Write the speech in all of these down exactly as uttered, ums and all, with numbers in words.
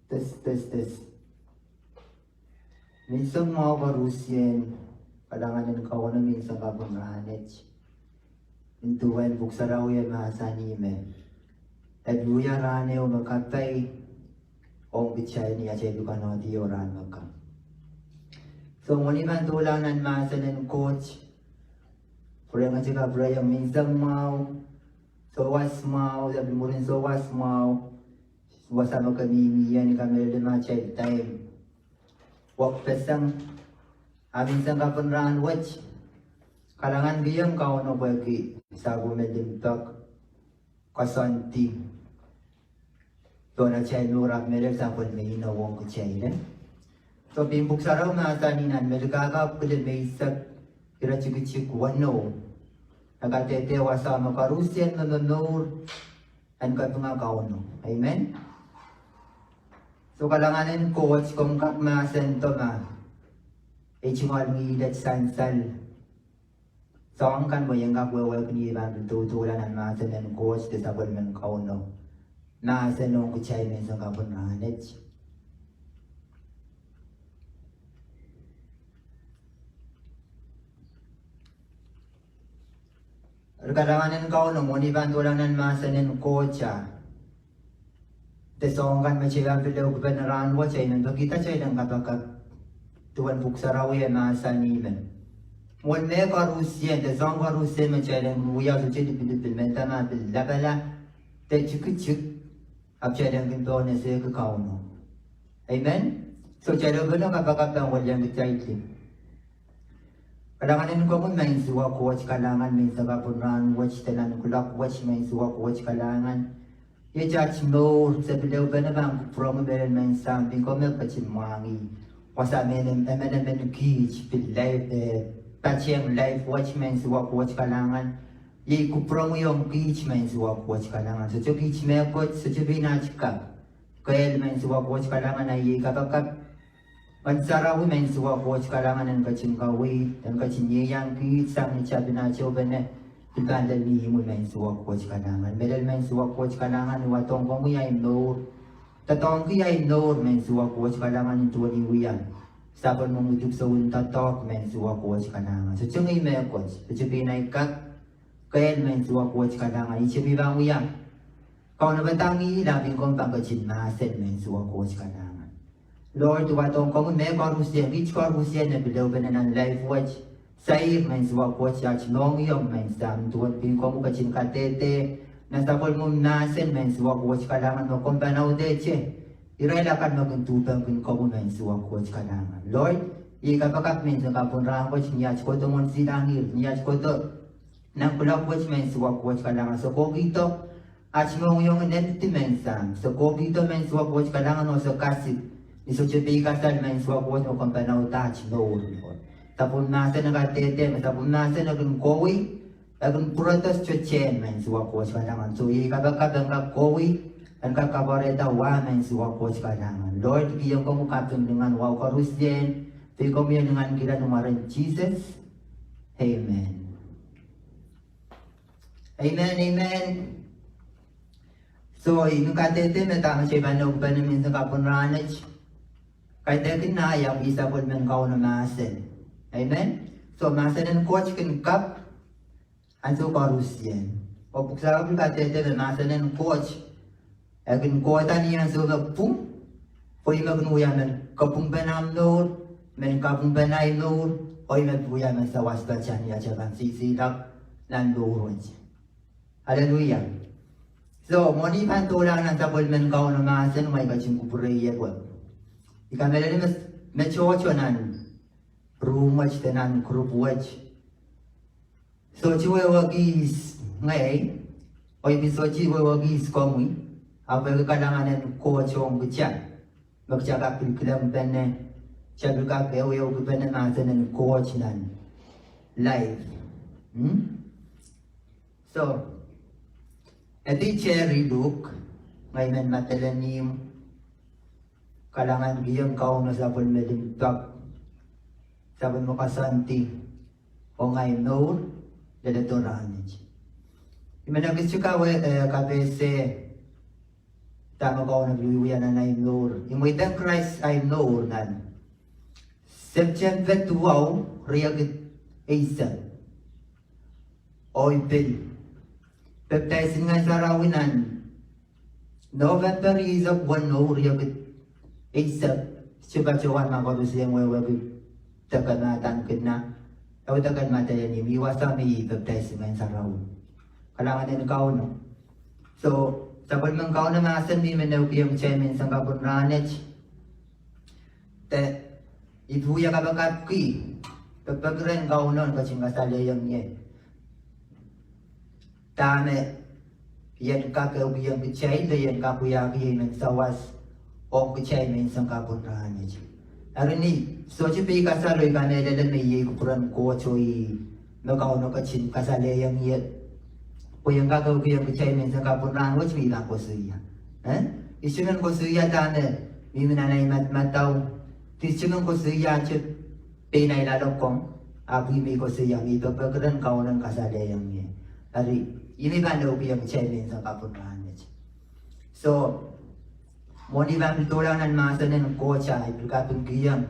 Test, test, test. Menseng mwahu koarusie, kalahngan en Kauno menseng kapw en rahnwet. Nin duwen Pwuhk Sarawi e mahsanih me e pil wia rahn ehu me kapai ong kitail ni atail pil kanohdi ehu rahn me ka. So, mwohni pahn dohlahng nan mahsen en Koht, pwurehng atail kapwurehiong menseng mwahu, sowas mwahu, de pil mwurin sowas mwahu, wasa me ke mihmi ie, ni kamehlele me atail time wekpeseng, a menseng kapw en rahnwet, kalahngan kihong Kauno pwehki sapwellime limpoak, koasoandi pohn atail mour, ahpw mehlel sapwellime inou ong kitail. So, pein Pwuhk Sarawi mahsanih nan Melkahka pwuhk limeisek, iretikitik weneu, e kadehde wasa me koarusie me momour en kapinga Kauno. Amen. So, kalahngan en Koht, komw kak mahsendo ma e tungoal ngihlet sansal soahng kan, pwe I en kak wehwehki ni I pahn pil doudoulahng nan mahsen en Koht de sapwellimen Kauno mahsen ong kitail menseng kapw en rahnwet. Eri kalahngan en Kauno, mwohni pahn dohlahng nan mahsen en Koht, a de soahng kan me kitail pahn pil ehukipene rahnwet, I men pekihda kitail en kapakap duwen Pwuhk Sarawi e mahsanih me mwohn mehkoarusie, de soahng koarusie me kitail en wia, sohte lipilipil, me dahme pil lapala de tikitik, ahpw kitail en kin pohnese ki Kauno. Amen. So kitail ehupene kapakap pahn welian kitail lih. Kalahngan en komwi Maing Siohwa Koht, kalahngan menseng kapw en rahnwet, de nan kuloak wet Maing Siohwa Koht, kalahngan. Iet aht mour, se pil ehupene pahn kupwuromwi mehlel Maing Sahm, pein komwi me ketin mwahngih wasa me emenemen kiht, pil life, eh, patehng life wet Maing Siohwa Koht, kalahngan. Iei kupwuromwiong kiht Maing Siohwa Koht, kalahngan. Sohte kiht mehkot, sohte pein aht kak. Kehl Maing Siohwa Koht, kalahngan, a iei kapakap Ngehn Sarawi Maing Siohwa Koht, kalahngan, en ketin kaweid, en ketin ieiang kiht sang ni tapin aht ehupene pil pahn lel ni imwi Maing Siohwa Koht, kalahngan. Mehlel Maing Siohwa Koht, kalahngan, I wadohng komwi ahi mour. Doadoahngki ahi mour Maing Siohwa Koht, kalahngan, nin duwen I wia sapwellimomwi dipwisou en doadoahk Maing Siohwa Koht, kalahngan. Sohte ngehi mehkot, sohte pein ahi kak. Kehl Maing Siohwa Koht, kalahngan, ihte me I pahn wia kaunopada ngihl, a pein komw pahn ketin mahsen Maing Siohwa Koht, kalahngan. Lord, I wadohng komwi mehkoarusie, kiht koarusie me pil ehupene nan life wet. Sair Maing Siohwa Koht, aht mohngiong Maing Sahm, duwen pein komwi ketin kadehde nan sapwellimomwi mahsen Maing Siohwa Koht, kalahngan, me komw pahn audehte irail akan me kin duhpengkin komwi Maing Siohwa Koht, kalahngan. Lord, iei kapakap menseng kapw en rahnwet, ni aht kohdo mwohn silangir, ni aht kohdo nan kuloak wet Maing Siohwa Koht, kalahngan, se kohkihdo aht mohngiong en empty Maing Sahm, se kohkihdo Maing Siohwa Koht, kalahngan, oh se kasik ni sohte peikasal Maing Siohwa Koht me komw pahn auda aht mour, Lord. Sapwellime mahsen e kadehde me sapwellime mahsen e kin kohwei, e kin pwurodo sohte tehn Maing Siohwa Koht, kalahngan. So iei kapakap en kak kohwei, en kak kapwarehda wa Maing Siohwa Koht, kalahngan. Lord, I kihong komwi kaping, lingan, wahu koarusie, pwe komwi en lingankihla ni mwaren Sises. Amen. Amen, amen. So I men kadehde me dahme kitail pahn ehukipene menseng kapw en rahnwet, kaidehkin nah iang ih sapwellimen Kauno mahsen. Amen. So mahsen en Koht kin kapw ansou koarusie. Oh Pwuhk Sarawi pil kadehde me mahsen en Koht e kin kohda ni ansou me pwung, pwe ih me kin wia mehn kapwungpene ahmw mour, mehn kapwungpene ahi mour, oh ih me pil wia mehn sawas patehng ni atail pahn seiseilap nan mour wet. Aleluia. So mwohni pahn dohlahng nan sapwellimen Kauno mahsen, ma I ketin kupwure ie pwe I kamehlele me, me tohto nan room wet de nan group wet sohte wehwehki ihs ngehi, oh I pil sohte wehwehki ihs komwi, ahpw pwehki kalahngan en Koht ong kitail, me kitail kak pil kilengpene, kitail pil kak ehuehukipene mahsen en Koht nan life. Hmm? So e pil teri luk, ngehi men madeleni, kalahngankihong Kauno sapwellime limpoak, sapwellime koasoandi ong ahi mour leledo rahnwet. I men ekis kawehwe, eh, kapehse Dahme Kauno pil wiewia nan ahi mour. I mweidohng Krais ahi mour nan September duwau, riekid eisek. Oh I pil pepdaisin Ngehn Sarawi nan November eisek weneu, riekid eisek. Sohte patohwan ma koaros en wehwehki deke ma adaneki nan, eh, deke ma adaneki nan, I wasa me I pepdaisin Ngehn Sarawi. Kalahngan en Kauno. So, sapwellimen Kauno mahsen me I men ehukihong kitail menseng kapw en rahnwet. De I pil wia kapakapki, pekipeki rehn Kauno en ketin kasalehiong ie dahme I en kak ehukihong kitail, de I en kak wiahki ei men sawas ong kitail menseng kapw en rahnwet. Eri ni, sohte pei kasal oh I kamehlele me iei kupwuren Koht oh ih me Kauno ketin kasalehiong ie, pwe I en kak ehukihong kitail menseng kapw en rahnwet me I pahn koasoia. Eh? I sohte men koasoia dahme mihmi nan ahi madamadau. I sohte men koasoia ahte pein ahi loalokong, ahpw I men koasoia me I pekipeki rehn Kauno en kasalehiong ie. Eri, I men pahn ehukihong kitail menseng kapw en rahnwet. So, mwohn I pahn pil dohlahng nan mahsen en Koht, I pil kapingkihong,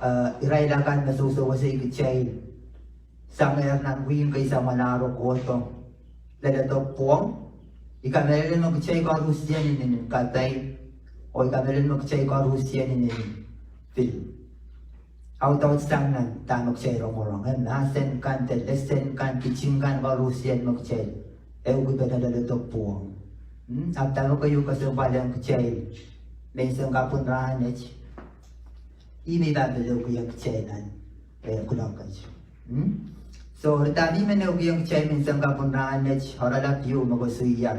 eh, irail akan me sewesei kitail sangehr nan wihk kei samwalahro kohdo, leledo pwong. I kamehlele me kitail koarusie inenen kapai, oh I kamehlele me kitail koarusie inenen pil audaud sang nan dahme kitail rongorong, eh, mahsen kan, de lesen kan, teaching kan, koarusie me kitail ehukipene leledo pwong. Hmm, ahpw dahme keieu kesempwal ong kitail menseng kapw en rahnwet, I men pahn pil ehukihong kitail nan, eh, kuloak wet. Hmm? So, eri dahme I men ehukihong kitail menseng kapw en rahnwet, oaralap ieu me koasoia: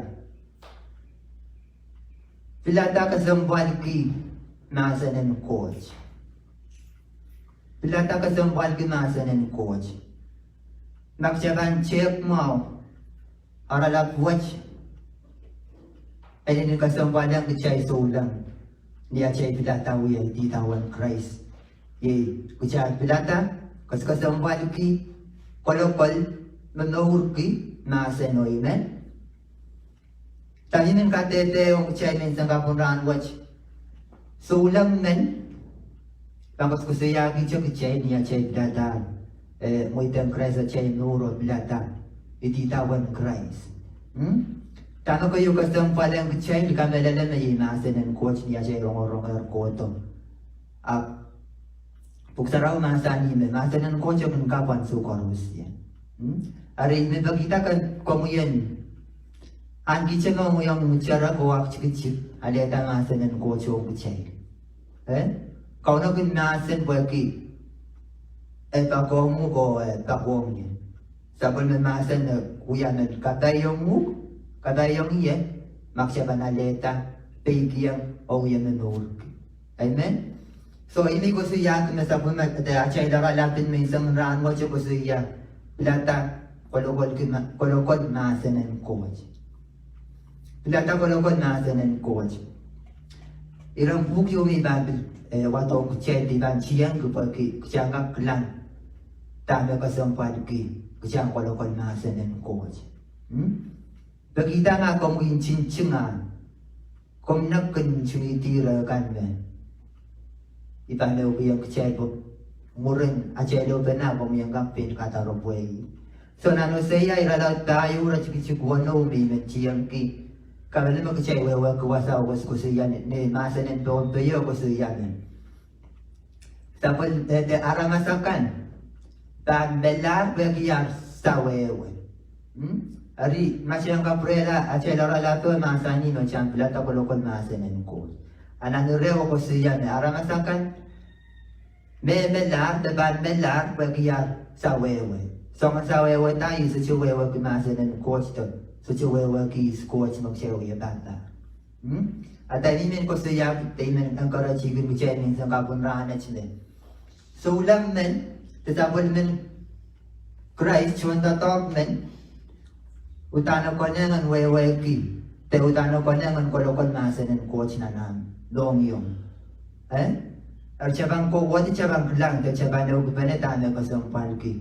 Pilada kesempwalki mahsen en Koht. Pilada kesempwalki mahsen en Koht. Ma kitail pahn tehk mwahu, oaralap wet, e nin kesempwal ong kitail souleng ni atail pilada wia idawehn Krais. Iei kitail pilada, kes- kesempwalki, kolokol, momourki mahsen, oh I men. Dahme I men kadehde ong kitail menseng kapw en rahnwet, souleng men, pahn koasokoasoiahkihte kitail ni atail pilada, eh, mweidohng Krais atail mour oh pilada idawehn Krais. Hmm? Dahme keieu kesempwal ong kitail, I kamehlele me iei mahsen en Koht ni atail rongorong kohdo. Ahpw Pwuhk Sarawi mahsanih me mahsen en Koht e kin kapw ansou koarosie. Hmm? Eri me pekihda ke- komwi en, ahn kitail me omwi ong Muhtarek oh aktikitik alehda mahsen en Koht ong kitail. Eh? Kauno kin mahsen pwehki e poakohng uhk oh e poakohng ie. Sapwellime mahsen e wia men kapaiong uhk, kapaiong ie, ma kitail pahn alehda, peikiong, oh wia momourki. Amen. So, I men koasoiahki me sapwellime, de atail oaralap en menseng rahnwet e koasoia, pilada kolokolki ma- kolokol mahsen en Koht. Pilada kolokol mahsen en Koht. Iren pwuhk ieu me I pahn pil, eh, wadohng kitail, I pahn tiengki pwehki kitail en kak kilang dahme kesempwalki kitail en kolokol mahsen en Koht. Hmm? Pekihda ma komwi ntingting ahn, komw nek kin ntingihdi ire kan me I pahn ehukihong kitail pwe mwurin atail ehupene komwi en kak pein kadaropwe. So nan Oseia irelaud pahieu, iretikitik weneu me I men tiengki, kamehlele me kitail wehwehki wasa oh koasokoasoia ni, ni mahsen en Pohnpei e koasoia me sapwel- eh, de aramas akan pahn melahr pwehki ar sawehwe. Hmm? Eri ma kitail en kapwurehla atail oaralap e mahsanih me kitail en pilada kolokol mahsen en Koht. A nan ire e koasoia me aramas akan me melahr de pahn melahr pwehki ar sawehwe. Soangen sawehwe da? Ih sohte wehwehki mahsen en Koht de sohte wehwehki ihs Koht me kitail wie pahn lahr. Hmm? A dahme I men koasoia, de I men encourage-ki kitail menseng kapw en rahnwet me souleng men, de sapwellimen Krais, tohn doadoahk men, udahn e konehng en wehwehki, de udahn e konehng en kolokol mahsen en Koht nan ahmw mohngiong. Eh? Eri kitail pahn kohwei, kitail pahn kilang, de kitail pahn ehukipene dahme kesempwalki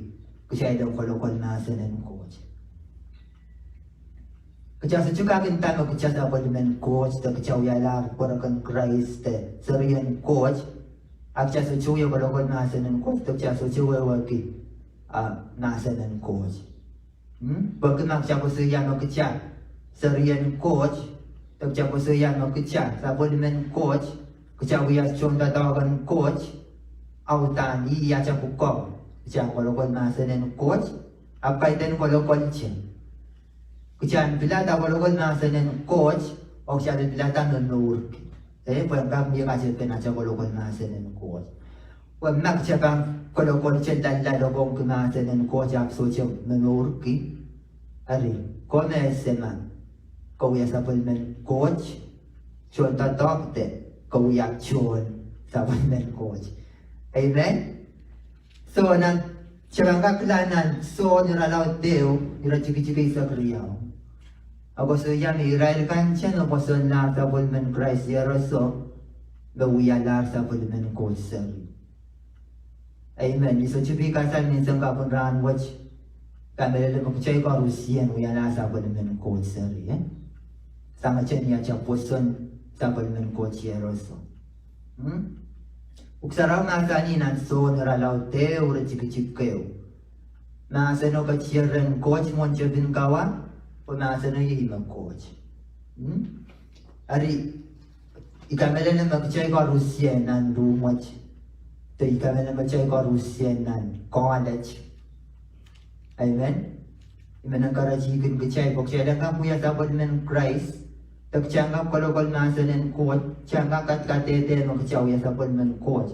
kitail en kolokol mahsen en Koht. Kitail sohte kak inda me kitail sapwellimen Koht de kitail wialahr pwereken Krais de serien Koht, a kitail sohte wia kolokol mahsen en Koht de kitail sohte wehwehki, ah, mahsen en Koht. Hmm? Pwehki ma kitail koasoia me kitail serien Koht, de kitail koasoia me kitail sapwellimen Koht, kitail wia tohndoadoahk en Koht, a uhdahn ih atail pwukoa, kitail kolokol mahsen en Koht, ahpw kaidehn kolokolte. Kitail pilada kolokol mahsen en Koht, oh kitail pilada momourki. Eh, pwe kak mie katepen atail kolokol mahsen en Koht. Pwe ma kitail pahn kolokolte loalloal ong mahsen en Koht ahpw sohte momourki. Eri, komw ese ma ke wia sapwellimen Koht, tohndoadoahk de ke wia tohn sapwellimen Koht. Amen. So nan, kitail pahn kak kilang nan Sohn irelaud ehu, iretikitik eisek riau. E koasoia me irail kan te me pwosonlahr sapwellimen Krais Iehroso, me wialahr sapwellimen Koht seri. Amen. I sohte pil kasal menseng kapw en rahn wet, kamehlele me kitail koarusie wialahr sapwellimen Koht seri, eh? Sangete ni atail pwoson sapwellimen Koht Iehroso. Hmm? Pwuhk Sarawi mahsanih nan Sohn irelaud ehu, iretikitik ehu. Mahseno ketier rehn Koht mwohn tepin kawa, pwe mahseno iei ih me Koht. Hmm? Eri, I kamehlele me kitail koarusie nan room wet, de I kamehlele me kitail koarusie nan college. Amen. I men encourage-i kin kitail pwe kitail en kak wia sapwellimen Krais, de kitail en kak kolokol mahsen en Koht, kitail en kak kadehde me kitail wia sapwellimen Koht.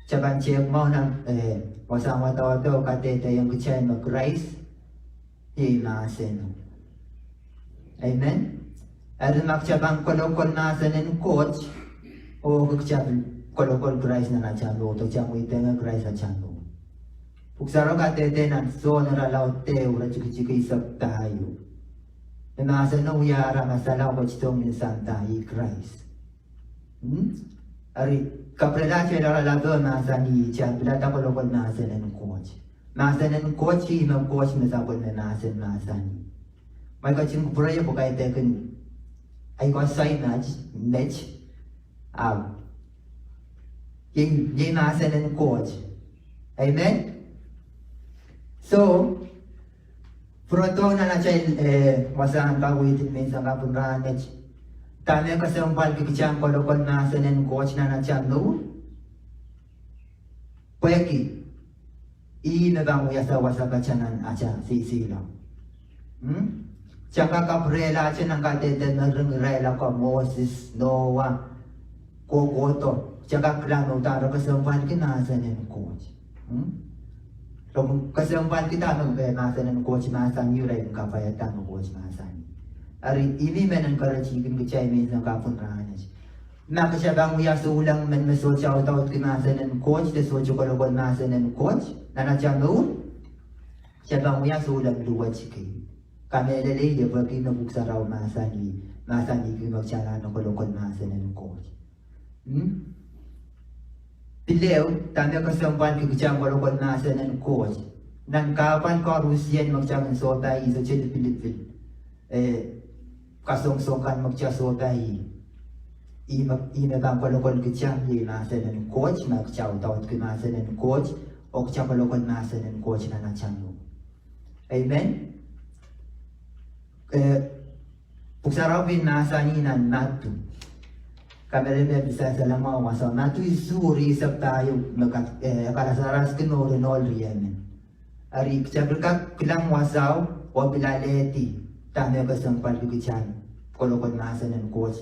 Kitail pahn tehk mwahu nan, eh, wasahn wadawad oh kadehde ong kitail me Krais iei mahseno. Amen. Eri ma kitail pahn kolokol mahsen en Koht, oh kitail pil kolokol Krais nan atail mour, de kitail mweidohng Krais atail mour. Pwuhk Sarawi kadehde nan Sohn irelaud ehu, iretikitik eisek pahieu, me mahseno wia aramas akan oh ketido ni sampah, ih Krais. Hmm? Eri, kapwurehla kitail irelaud ehu mahsanih, kitail pilada kolokol mahsen en Koht. Mahsen en Koht iei me Koht me sapwellime mahsen mahsanih. Ma I ketin kupwurei pwe kaidehkin ahi koasoi met, met, ahpw iei, iei mahsen en Koht. Amen. So, pwurodo nan atail, eh, wasahn kaweid en menseng kapw en rahnwet. Dahme kesempwalki kitail en kolokol mahsen en Koht nan atail mour? Pwehki ih me pahn wia sawas akan nan atail sisilou. Hmm? Kitail en kak kapwurehla, kitail en kadehde mering irail ako, Moses, Noah, kohkohdo. Kitail en kak kilang me uhdahn re kesempwalki mahsen en Koht. Hmm? Re kesempwalki dahme, eh, mahsen en Koht mahsanih, re en kapwaiada me Koht mahsanih. Eri ih me I men encourage-i kin kitail menseng kapw en rahnwet. Ma kitail pahn wia souleng men me sohte audaudki mahsen en Koht, de sohte kolokol mahsen en Koht nan atail mour, kitail pahn wia souleng luwet kei. Kamehlele, iei pwehki me Pwuhk Sarawi mahsanih, mahsanih kin me kitail anahne kolokol mahsen en Koht. Hmm? Pil ehu, dahme kesempwalki kitail en kolokol mahsen en Koht? Nan kahpwal koarusie me kitail kin sohpai, sohte lipilipil, eh, kasongosong kan me kitail sohpai, ih me, ih me pahn kolokol kitail, iei mahsen en Koht, ma kitail audaudki mahsen en Koht, oh kitail kolokol mahsen en Koht nan atail mour. Amen. Eh, Pwuhk Sarawi mahsanih nan Madiu. Kamehlele me pil sansal mwahu wasao. Madiu isuh, ire eisek pahieu, me ka, eh, kalasaraski mour en ohl riemen. Eri kitail pil kak kilang wasao, oh pil alehdi dahme kesempwalki kitail en kolokol mahsen en Koht,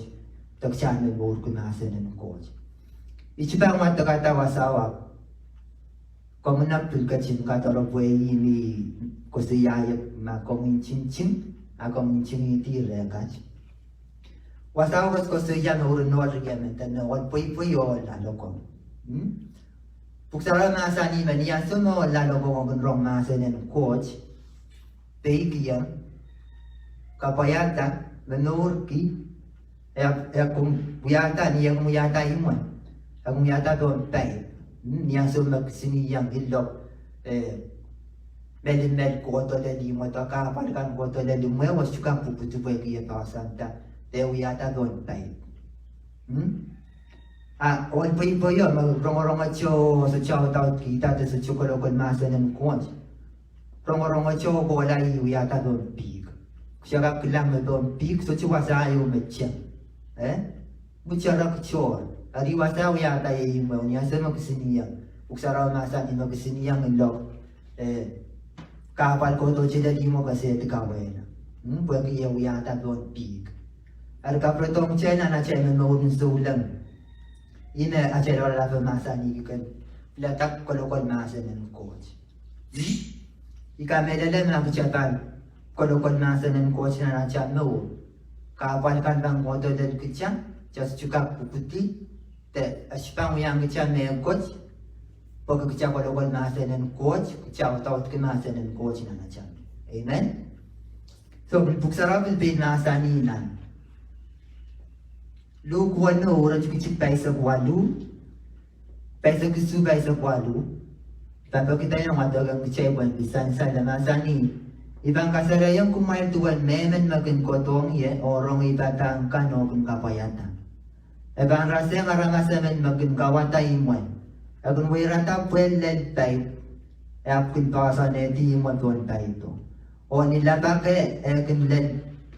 de kitail en momourki mahsen en Koht. I sohte pahn wadekada wasao ahpw komw nap pil ketin kadarepwe ih me koasoiaiong ma komw ntingting, a komw ntingihdi rehn Koht. Wasao koasokoasoia mour en ohl riemen, de me ohl pweipwei oh ohl loalokong. Hmm? Pwuhk Sarawi mahsanih me ni ansou me ohl loalokong kin rong mahsen en Koht, peikiong, kapwaiada, momourki, e, e kin wiahda, ni e kin wiahda imwen, e kin wiahda pohn pai. Hmm, ni ansou me kisinieng ilok, eh, Melimel kohdo lel ihmw, de kahpwal kan kohdo lel imwe, oh sohte kak pwupwudi pwehki e poahsoanda, de wiahda pohn paip. Hmm? A, ohn pweipweio me rongorongete sohte audaudkihda de sohte kolokol mahsen en Koht. Rongorongete kohla ih wiahda pohn pihk. Kitail kak kilang me pohn pihk sohte wasa ieu me teng. Eh? Mie tara kitail. Eri wasa wiahda ie imwe, ni ansou me kisinieng. Pwuhk Sarawi mahsanih me kisinieng ilok. Eh, kahpwal kohdo lel imwe kesehdi kawehla. Hmm, pwehki e wiahda pohn pihk. Eri kapwuredohng kitail nan atail mour en souleng. Ih me atail loalatail mahsanih kin pilada kolokol mahsen en Koht. Hmm? I kamehlele ma kitail pahn kolokol mahsen en Koht nan atail mour. Kahpwal kan pahn kohdo lel kitail, kitail sohte kak pwupwudi, de e sohte pahn wiahiong kitail mehkot, pwehki kitail kolokol mahsen en Koht, kitail audaudki mahsen en Koht nan atail mour. Amen. So, pil Pwuhk Sarawi pil pein mahsanih nan Luk weneu, iretikitik pahisek waluh, pahisek isuh, pahisek waluh. I pahn peki pahn wadek ong kitail pwehn pil sansal, e mahsanih: I pahn kasalehiong kumwail duwen mehmen me kin kohdohng ie oh rong ei padahk kan oh kin kapwaiada, e pahn rasehng aramas emen me kin kawada imwe, e kin weirada pwehl lel paip, e ahpw kin poahsoanehdi imwe pohn paipo. Oh ni lapake e kin lel,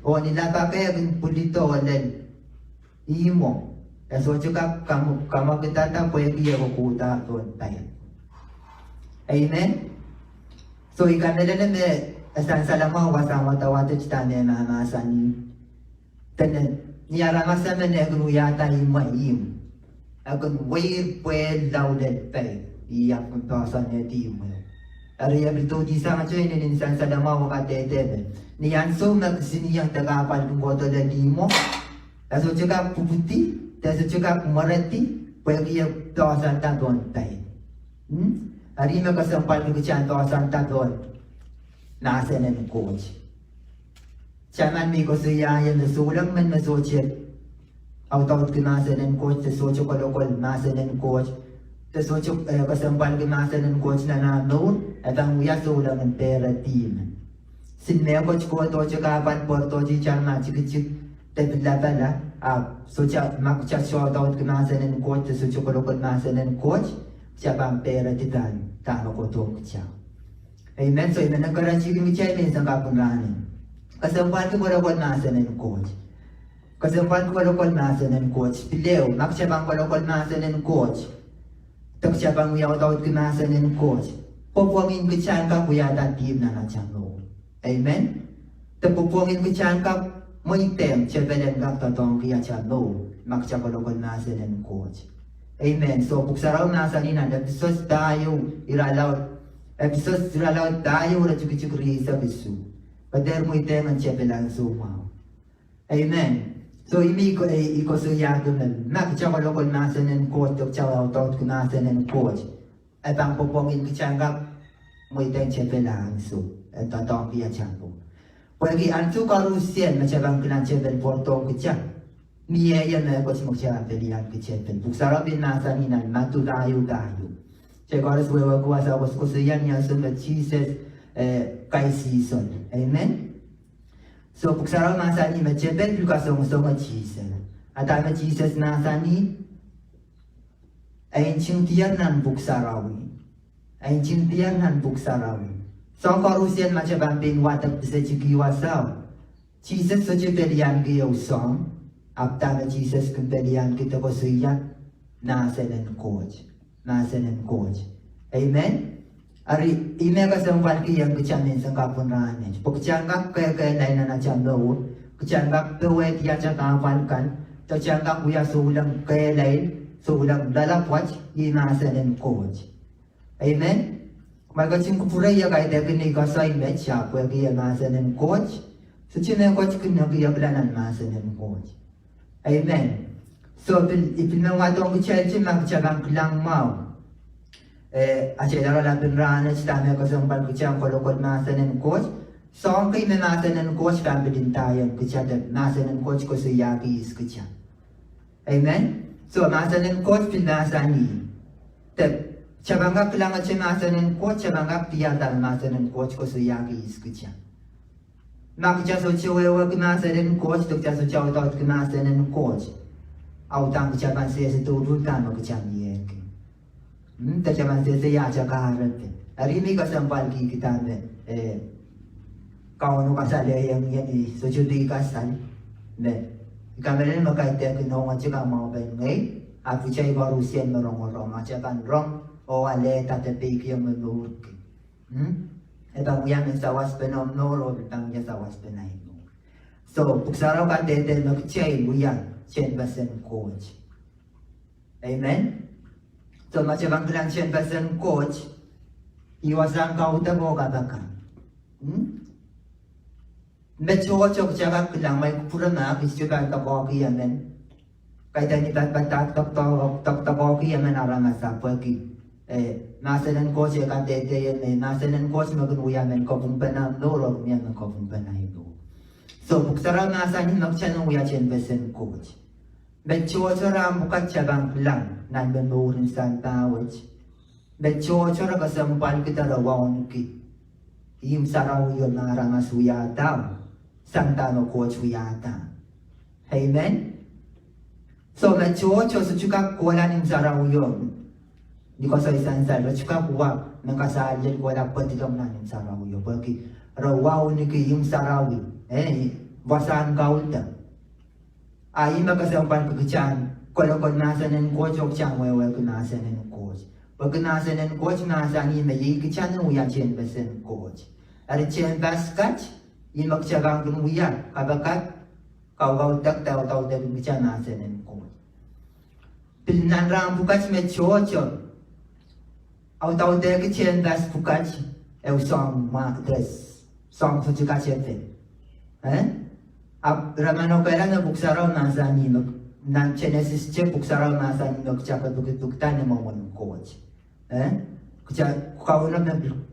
oh ni lapake e kin pwilido lel ihmwo, e sohte kak kam-, kamwakidada pwehki e kokohda pohn paip. Amen. So, I kamehlele me e sansal mwahu wasahn wadawad et dahme e mahsanih. Dene, ni aramas emen e kin wiahda imwe ihmw, e kin weir pwehl lao lel paip, ih ahpw kin poahsoanehdi imwe. Eri e pil doudisang atail inenen sansal mwahu oh kadehde me ni ansou me kisinieng de kahpwal kin kohdo lel ihmwo, e sohte kak pwupwudi, de e sohte kak mweredi, pwehki e poahsoanda pohn paip. Hmm? Eri me kesempwalki kitail poahsoanda pohn mahsen en Koht. Taman me I koasoia ie me souleng men me sohte audaudki mahsen en Koht, de sohte kolokol mahsen en Koht, de sohte, eh, kesempwalki mahsen en Koht nan ah mour, e pahn wia souleng en pehredi men. Sin mehkot kohdohte kahpwal, pwardohte itar ma tikitik, de pil lapala, ahpw sohte, ma kitail sohte audaudki mahsen en Koht, de sohte kolokol mahsen en Koht, kitail pahn pehredi pahn dahme kohdohng kitail. Amen. So, I men encourage-ki kitail menseng kapw en rahn. Kesempwalki kolokol mahsen en Koht. Kesempwalki kolokol mahsen en Koht. Pil ehu, ma kitail pahn kolokol mahsen en Koht, de kitail pahn wia audaudki mahsen en Koht, pwopwongin kitail en kak wiahda dihmw nan atail mour. Amen. De pwopwongin kitail en kak mweidehng tepel en kak doadoahngki atail mour, ma kitail kolokol mahsen en Koht. Amen. So, Pwuhk Sarawi mahsanih nan Episos pahieu, irelaud, Episos irelaud pahieu, iretikitik rieisek isuh: Ke dehr mweidehng en tepel ansou mwahu. Amen. So, I men ko-, eh, I koasoiahki me, ma kitail kolokol mahsen en Koht, de kitail audaudki mahsen en Koht, e pahn pwopwongin kitail en kak mweidehng tepel ansou, en doadoahngki atail mour. Pwehki ansou koarusie me kitail pahn kilang tepel pwardohng kitail, mie ie mehkot me kitail pahn pelianki tepel. Pwuhk Sarawi pil mahsanih nan Madiu pahieu pahieu. Kitail koaros wehwehki wasa koasokoasoia ni ansou me Sises, eh, kaisihsol. Amen. So, Pwuhk Sarawi mahsanih me tepel pil kasongosonge Sises. A dahme Sises mahsanih? E ntingdier nan Pwuhk Sarawi. E ntingdier nan Pwuhk Sarawi. Soahng koarusie ma kitail pahn pein wadek pisetiki wasao, Sises sohte pelianki ehu soahng, ahpw dahme Sises kin pelianki de koasoia? Mahsen en Koht. Mahsen en Koht. Amen. Eri, ih me kesempwalki ong kitail menseng kapw en rahn. Pwe kitail en kak kekehlail nan atail mour, kitail en kak powehdi atail kahpwal kan, de kitail en kak wia souleng kehlail, souleng loalopwoat, ih mahsen en Koht. Amen. Kumwail ketin kupwure ie kaidehkin ei koasoi met, ahpw pwehki e mahsen en Koht, sohte mehkot kin ieiekla nan mahsen en Koht. Amen. So, pil, I pil men wadohng kitail te ma kitail pahn kilang mwahu, eh, atail loalopwoat en rahn, dahme kesempwal kitail kolokol mahsen en Koht. Soahng kei me mahsen en Koht pahn pil ndaiong kitail, mahsen en Koht koasoiahki ihs kitail. Amen. So, mahsen en Koht pil mahsanih, de Kitail pahn kak kilangete mahsen en Koht, kitail pahn kak diarada mahsen en Koht koasoiahki ihs kitail. Ma kitail sohte wehwehki mahsen en Koht, de kitail sohte audaudki mahsen en Koht, audaudki kitail pahn sehse douluhl dahme kitail mie ki. Hmm, de kitail pahn sehse ia atail kahrepe. Eri me I kesempwalki kitail me, eh, Kauno kasalehiong ie ni sohte pil kasal. Me I kamehlele me kaidehk inohngetik amwail pahn ngehi, ahpw kitail koarusie me rongorong, ma kitail pahn rong oh alehda de peikiong me mourki. Hmm? E pahn wia mehn sawaspene mour oh pil pahn wia sawaspene ahi mour. So, Pwuhk Sarawi kadehde me kitail wia tehnpasen Koht. Amen. So, ma kitail pahn kilang tehnpasen Koht, ih wasahn kaudok oh kapakap. Hmm? Me tohto kitail kak kilang, ma I kupwure ma I sohte pahn doadoahngki emen. Kaidehn I pahn padahk doadoahngki emen aramas ahpw pwehki, eh, mahsen en Koht e kadehde ie me, mahsen en Koht me kin wia mehn kapwungpene mour oh mie mehn kapwungpene ahi mour. So, Pwuhk Sarawi mahsanih me kitail en wia tehnpasen Koht. Me tohto rahn pwukat kitail pahn kilang nan me mouren sampah wet. Me tohto re kesempwalkihda, re wauneki ihmw sarawio me aramas wiahda, sang dahme Koht wiahda. Amen. So me tohto sohte kak kohla nan ihmw sarawio. Ni koasoi sansal, re sohte kak wia mehn kasal lel kohla pwedilong nan ihmw sarawio. Pwehki re wauneki ihmw sarawi, eh, wasahn kaudok. A ih me kesempwalki kitail kolokol mahsen en Koht oh kitail wehwehki mahsen en Koht. Pwehki mahsen en Koht mahsanih me iei kitail en wia tehnpasen Koht. Eri tehnpas kat, ih me kitail pahn kin wia kapakap, kaukaudok de audaudki kitail mahsen en Koht. Pil nan rahn pwukat me tohto audaudki tehnpas pwukat, ehu soahng mwahu, soahng sohte katepe. Eh? Ahpw re manokehla me Pwuhk Sarawi mahsanih me, nan Senesis te Pwuhk Sarawi mahsanih me kitail kepikipikda ni mwomwen Koht. Eh? Kitail, Kauno me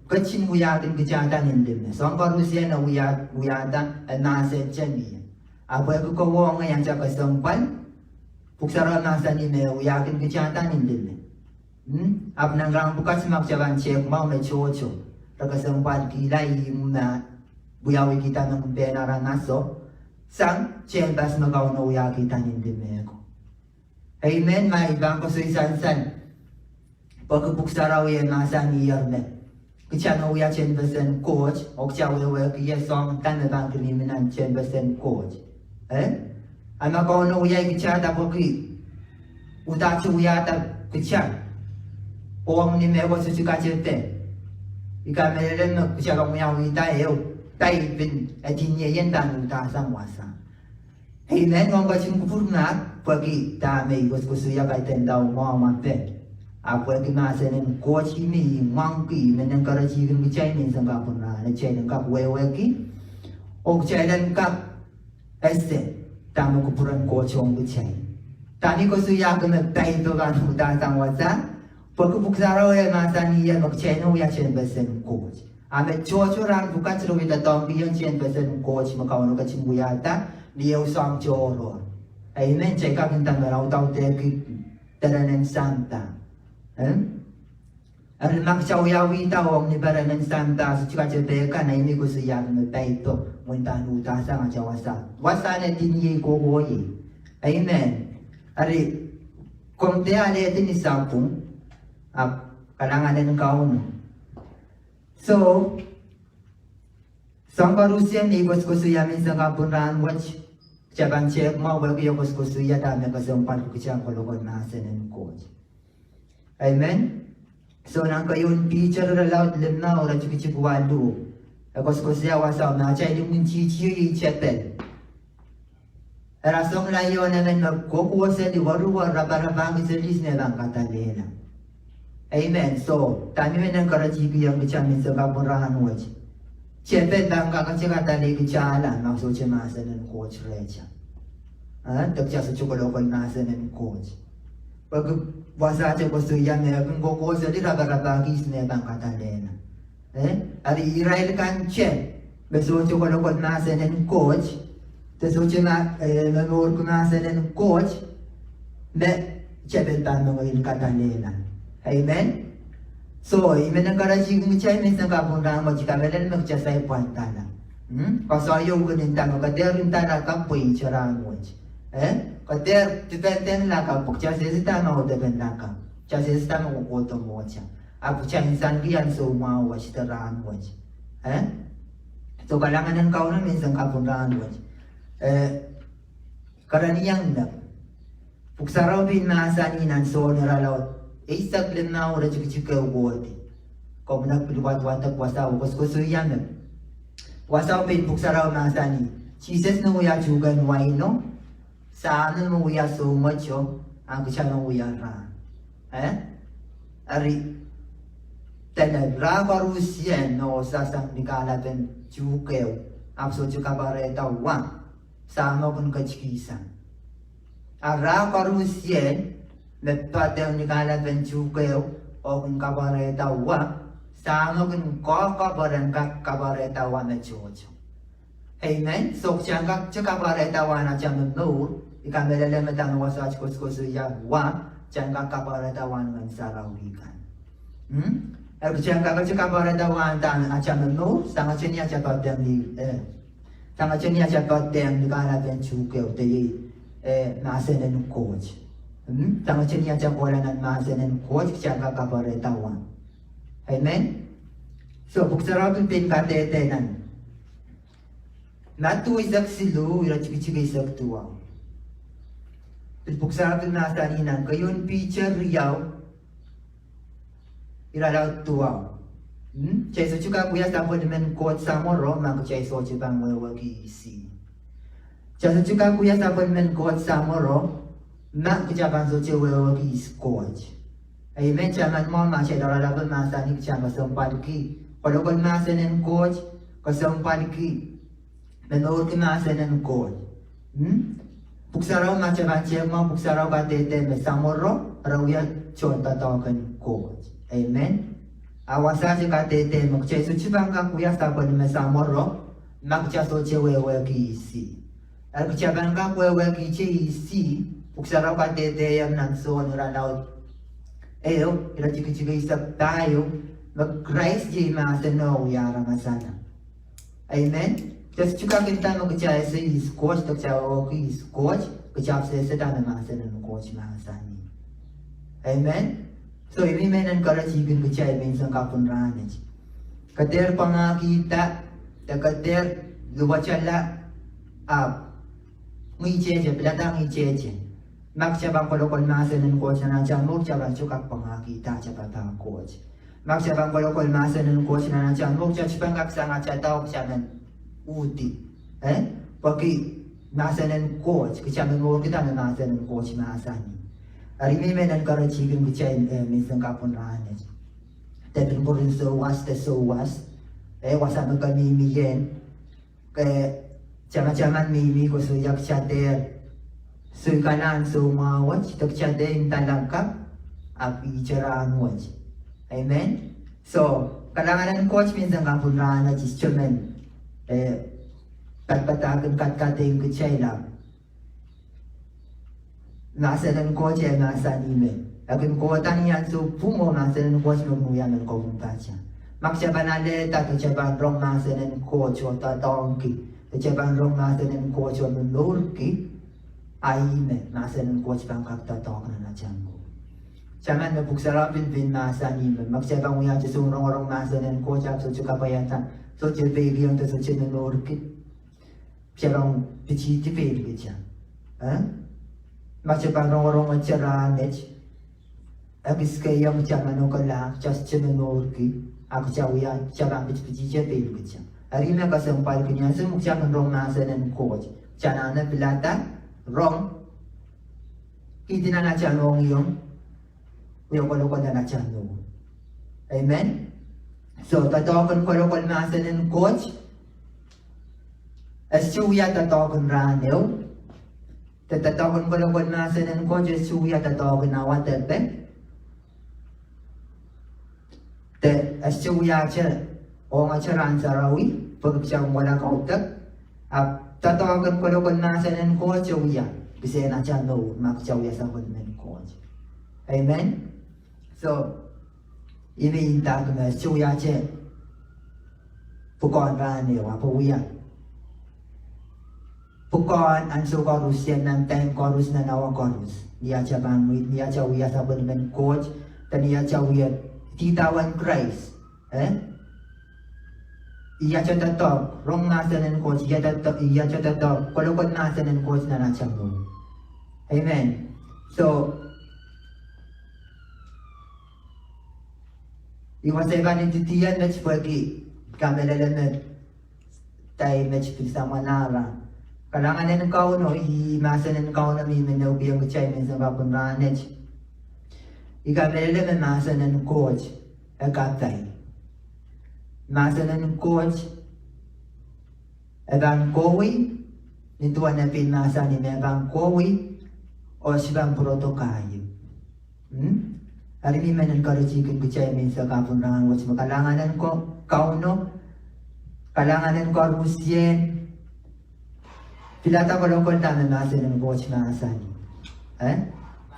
ketin wiahkin kitailda nin lime. Soahng koarusie e wia, wiahda, e mahsente mie. Ahpw pwehki kowe oh ngehi atail kesempwal, Pwuhk Sarawi mahsanih me wiahkin kitailda nin lime. Hmm? Ahpw nan rahn pwukat ma kitail pahn tehk mwahu me tohto, re kesempwalkihla ihmw me wiawihkihda mengpehn aramaso, sang tehnpas me Kauno wiahkihda nin lime ko. Amen, ma I pahn koasoi sansal. Pwehki Pwuhk Sarawi e mahsaniher me kitail en wia tehnpasen Koht, oh kitail wehwehki ie soahng dahme pahn kin mih nan tehnpasen Koht. Eh? A ma Kauno wiahkihda pwehki uhdahn wiahda kitail ong ni mehkot sohte katepe, I kamehlele me kitail pahn wiawihda ehu, paipen, e dinie ien pahn uhdahsang wasa. Amen. Ong ketin kupwurmahk, pwehki dahme I koasokoasoia kaidehn ndau mwahu ma pil. Ahpw pwehki mahsen en Koht ih me I mwangki, I men encourage-ki kitail menseng kapwunrahn, kitail en kak wehwehki, oh kitail en kak ese dahme kupwuren Koht ong kitail. Dahme I koasoiahki me paipo pahn uhdahsang wasa, pwehki Pwuhk Sarawi e mahsanih me kitail en wia tehnpasen Koht. A me tohto rahn pwukat re wie doadoahngki tehnpasen Koht me Kauno ketin wiahda, ni ehu soahng tohrohr. Amen. Kitail kak nda me audaudki perenen sampah. Eh? Eri ma kitail wiawihda ong ni perenen sampah sohte katepe kan, a ih me I koasoiahki me paipo, mwein pahn uhdahsang atail wasa. Wasa ne dinie kohkohie. Amen. Eri, komw dehr alehdi ni sapwung, ahpw kalahngan en Kauno. So, soahng koarusie me I koasokoasoia menseng kapwunrahn wet, kitail pahn tehk mwahu pwehki e koasokoasoia dahme kesempwalki kitail kolokol mahsen en Koht. Amen. So nan keieun Piter irelaud limau, iretikitik waluh, e koasokoasoia wasa me atail imwintihti iei tepel. Eri a song laud emen me kohkohseli, weriwer, raparapahki seli ihs me pahn kadallehla. Amen. So dahme I men encourage-kihong kitail menseng kapwunrahn wet, tepel pahn kakete kadallehkitailla ma sohte mahsen en Koht rehtail. Eh, de kitail sohte kolokol mahsen en Koht. Pwehki wasahte koasoia me e kin kohkohseli, raparapahki ihs me pahn kadallehla. Eh, eri irail kan te me sohte kolokol mahsen en Koht, de sohte ma, eh, momourki mahsen en Koht, me tepel pahn momourki kadallehla. Amen. So, I men encourage kitail menseng kapw en rahn wet, I kamehlele me kitail saik pwandala. Hmm? Koasoaio kin ndahme, ke dehr ndahla kapw pwe ihte rahn wet. Eh? Ke dehr depend en lakapw, kitail sehse dahme oh depend lakapw. Kitail sehse dahme kohkohdo mwohtail. Ahpw kitail nsenki ansou mwahu wet de rahn wet. Eh? So, kalahngan en Kauno menseng kapw en rahn wet. Eh, Karanih iang nda, Pwuhk Sarawi pil mahsanih nan Sohn irelaud eisek limau iretikitik ehu kohdi. Komw pil wadwadek wasa oh koasoakoasoia me. Wasa pil Pwuhk Sarawi mahsanih, Sises me wia tuhkehn waino, Sahmo me wia soumweto, a kitail me wia rahn. Eh? Eri, dene rahn koaruhsie me oh sasang ni kahlapen tuhkehu, ahpw sohte kapwarehda wa. Sahmo kin ketikihsang. A rahn koaruhsie me poadohng ni kahlapen tuhkehu oh kin kapwarehda wa, Sahmo kin koapworopwor en kak kapwarehda wa me tohto. Amen. So, kitail kak te kapwarehda wa nan atail mour, I kamehlele me dahme wasa wet koasoakoasoia wa, kitail kak kapwarehda wa nan sarawi kan. Hmm? Eri kitail kak te kapwarehda wa nan atail mour, sangete ni atail poadohng ni, eh, sangete ni atail poadohng ni kahlapen tuhkehu de iei, eh, mahsen en Koht. Hmm? Sangete ni atail kohla nan mahsen en Koht, kitail kak kapwarehda wa. Amen. So, Pwuhk Sarawi pil kadehde nan Madiu eisek siluh, iretikitik eisek duwau. Pil Pwuhk Sarawi pil mahsanih nan keieun Piter riau, irelaud duwau. Hmm? Kitail sohte kak wia sapwellimen Koht samworo ma kitail sohte pahn wehwehki ihs ih. Kitail sohte kak wia sapwellimen Koht samworo ma kitail pahn sohte wehwehki ihs Koht. Amen. Taman mwahu ma kitail loalopwe mahsanih kitail kesempwalki kolokol mahsen en Koht, kesempwalki momourki mahsen en Koht. Hmm? Pwuhk Sarawi ma kitail pahn tehk mwahu, Pwuhk Sarawi kadehde me samworo, re wia tohndoadoahk en Koht. Amen. A wasa te kadehde me kitail sohte pahn kak wia sapwellime samworo ma kitail sohte wehwehki ihs ih. Eri kitail pahn kak wehwehkihte ihs ih, Pwuhk Sarawi kadehde iang nan Sohn irelaud ehu, iretikitik eisek pahieu, me Krais iei mahseno oh aramas akan. Amen. Kitail sohte kak nda me kitail ese ihs Koht, de kitail wehwehki ihs Koht, kitail sehse dahme mahsen en Koht mahsanih. Amen. So, I men encourage kitail menseng kapw en rahnwet. Ke dehr pwangahkihda, de ke dehr luwetala, ahpw ngihtete, pilada ngihtete. Ma kitail pahn kolokol mahsen en Koht nan atail mour, kitail pahn sohte kak pwangahkihda atail papah Koht. Ma kitail pahn kolokol mahsen en Koht nan atail mour, kitail sohte pahn kak sang atail dau, kitail men uhdi. Eh? Pwehki mahsen en Koht, kitail men mourkihda me mahsen en Koht mahsanih. Eri I men encourage kitail, eh, menseng kapw en rahnwet. De pil pwurin souwas de souwas. Eh, wasa me ke mihmi ien. Ke tamataman mihmi koasoia kitail dehr soikala ansou mwahu wet, de kitail dehr ndahla kapw, ahpw ihte rahn wet. Amen. So, kalahngan en Koht menseng kapw en rahnwet, I sohte men, eh, padapadahkin kadkadehng kitail ahpw mahsen en Koht e mahsanih me e kin kohda ni ansou pwung oh mahsen en Koht me kin wia mehn kopwung pahtou. Ma kitail pahn alehda de kitail pahn rong mahsen en Koht oh doadoahngki, de kitail pahn rong mahsen en Koht oh momourki, a ih me mahsen en Koht pahn kak doadoahk nan atail mour. Taman me Pwuhk Sarawi pil mahsanih me, ma kitail pahn wia atail soun rongorong mahsen en Koht ahpw sohte kapwaiada, sohte peikiong de sohte momourki, kitail pahn pitihdi pein kitail. Eh? Ma kitail pahn rongorong atail rahnwet, e kis keiong kitail manokehla, kitail sohte momourki, a kitail wia, kitail pahn pitipitihte pein kitail. Eri me kesempwalki ni ansou me kitail kin rong mahsen en Koht, kitail anahne pilada, rong, kihdi nan atail mohngiong, wia kolokol nan atail mour. Amen. So, doadoahk en kolokol mahsen en Koht, e sohte wia doadoahk en rahn ehu. De doadoahk en kolokol mahsen en Koht e sohte wia doadoahk en awa depe. De e sohte wia atail ong atail rahn sarawi, pwehki kitail en kohla kaudok. Ahpw doadoahk en kolokol mahsen en Koht e wia kisehn atail mour, ma kitail wia sapwellimen Koht. Amen. So, Ih me I ndahki me sohte wia te pwukoahn rahn ehu, ahpw wia pwukoahn ansou koarusie, nan time koaros, nan awa koaros. Ni atail pahn wia, ni atail wia sapwellimen Koht, de ni atail wia idawehn Krais. Eh? I atail doadoahk rong mahsen en Koht, i atail doadoahk, i atail doadoahk kolokol mahsen en Koht nan atail mour. Amen. So, I wasa pahn ididien met pwehki kamehlele me dahme I pil samwalahro. Kalahngan en Kauno, ih mahsen en Kauno me I men ehukihong kitail menseng kapw en rahnwet. I kamehlele me mahsen en Koht e kapai. Mahsen en Koht e pahn kohwei, nin duwen e pil mahsanih me e pahn kohwei, oh sohte pahn pwurodo kahieu. Hmm? Eri I men encourage-kin kitail menseng kapw en rahnwet me kalahngan en Ko-, Kauno, kalahngan en koarusie, pilada kolokol dahme mahsen en Koht mahsanih. Eh?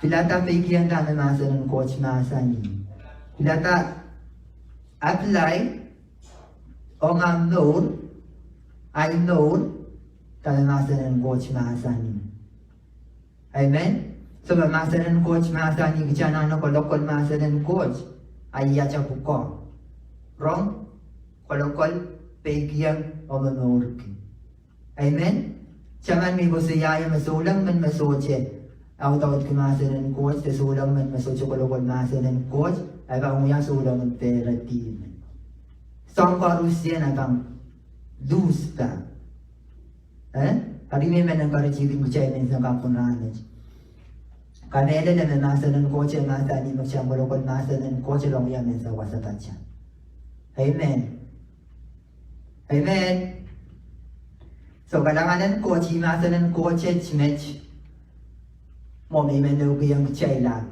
Pilada peikiong dahme mahsen en Koht mahsanih. Pilada apply ong ahmw mour, ahi mour, dahme mahsen en Koht mahsanih. Amen. So ma mahsen en Koht mahsanih, kitail anahne kolokol mahsen en Koht, a ih atail pwukoa. Rong, kolokol, peikiong, oh momourki. Amen. Taman me I koasoiaiong me souleng men me sohte audaudki mahsen en Koht, de souleng men me sohte kolokol mahsen en Koht, e pahn wia souleng en pere dihme. Soahng koarusie e pahn lose pah. Eh? Eri I men encourage-kin kitail menseng kapw en rahnwet. Kamehlele me mahsen en Koht e mahsanih me kitail kolokol mahsen en Koht e pahn wia menseng wasa pahtail. Amen. Amen. So kalahngan en Koht, ih mahsen en Koht e met. Mwo me I men ehukihong kitail ahpw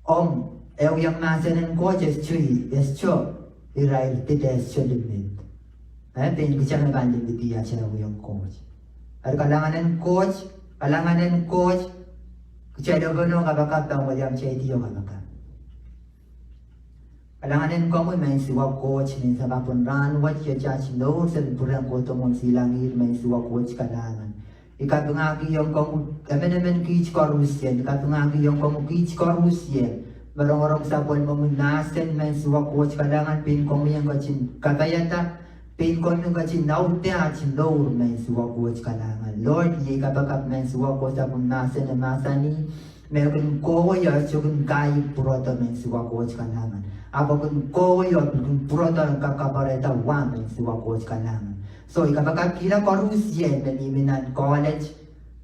omw ehuiong mahsen en Koht e sohte, e sohte irair, de e sohte limit. Eh, pein kitail me pahn limit atail ehuiong Koht. Eri kalahngan en Koht, kalahngan en Koht, kitail epweno kapakap pahn wia kitail dio kapakap. Kalahngan en komwi menseng wasa Koht, menseng kapw en rahnwet, iet atail mour, se pil pwurehng kohdo mwohn silangih, menseng wasa Koht kalahngan. I kapingahkihong komwi, emenemen kiht koarusie, I kapingahkihong komwi kiht koarusie me rongorong sapwellimomwi mahsen, menseng wasa Koht kalahngan, pein komwi en ketin kapaiada, pein komwi en ketin audaudki atail mour, menseng wasa Koht kalahngan. Lord, iei kapakap menseng wasa Koht sapwellime mahsen e mahsanih me kin kohwei oh sohte kin kahi pwurodo, menseng wasa Koht kalahngan. Ahpw kin kohwei oh kin pwurodo, kak kapwarehda wa, menseng wasa Koht kalahngan. So, I kapakapkihla koarusie me mihmi nan college,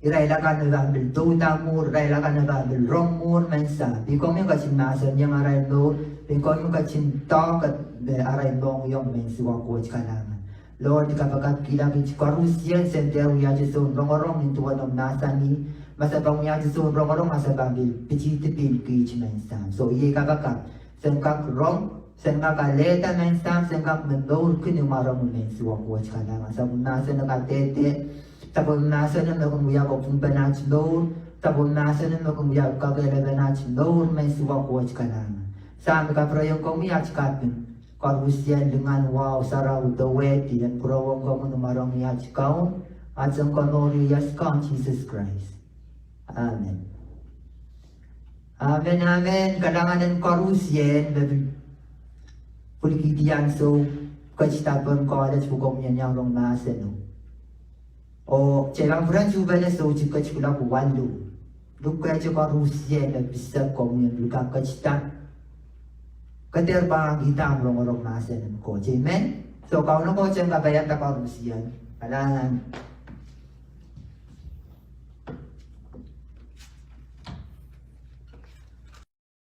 irail akan me pahn pil douda mwuhr, irail akan me pahn pil rong mwuhr, menseng. Pein komwi en ketin mahsanihong arail mour, pein komwi en ketin doahke me arail mohngiong, menseng wasa Koht kalahngan. Lord, I kapakapkihla kiht koarusie, se dehr wiahte soun rongorong nin duwen omw mahsanih, ma se pahn wiahte soun rongorong a se pahn pil pitihdi pein kiht, menseng. So, iei kapakap, sen kak rong, sen kak alehda, menseng, sen kak momourki ni mwaromwi, menseng wasa Koht kalahngan. Sapwellime mahsen e kadehde, sapwellime mahsen me kin wia kapwungpen atail mour, sapwellime mahsen me kin wia kakehlepen atail mour, menseng wasa Koht kalahngan. Sahm, I kapwurehiong komwi atail kaping koarusie, lingan, wahu, sarawi, powehdi, en pwurowong komwi ni mwaromwi atail Kaun, atail Sounkomour, iei Kaun Sises Krais. Amen. Amen, amen. Kalahngan en koarusie me pil pwilikihdi ansou ketida pohn college pwe komwi en iang rong mahseno. Oh kitail pahn pwurehng tuhpene soutik ketikihla walu. Lukehte koarusie me pisek komwi en pil kak ketida. Ke dehr pahn kihda rongorong mahsen en Koht. Amen. So Kauno Koht en kapaiada koarusie. Kalahngan.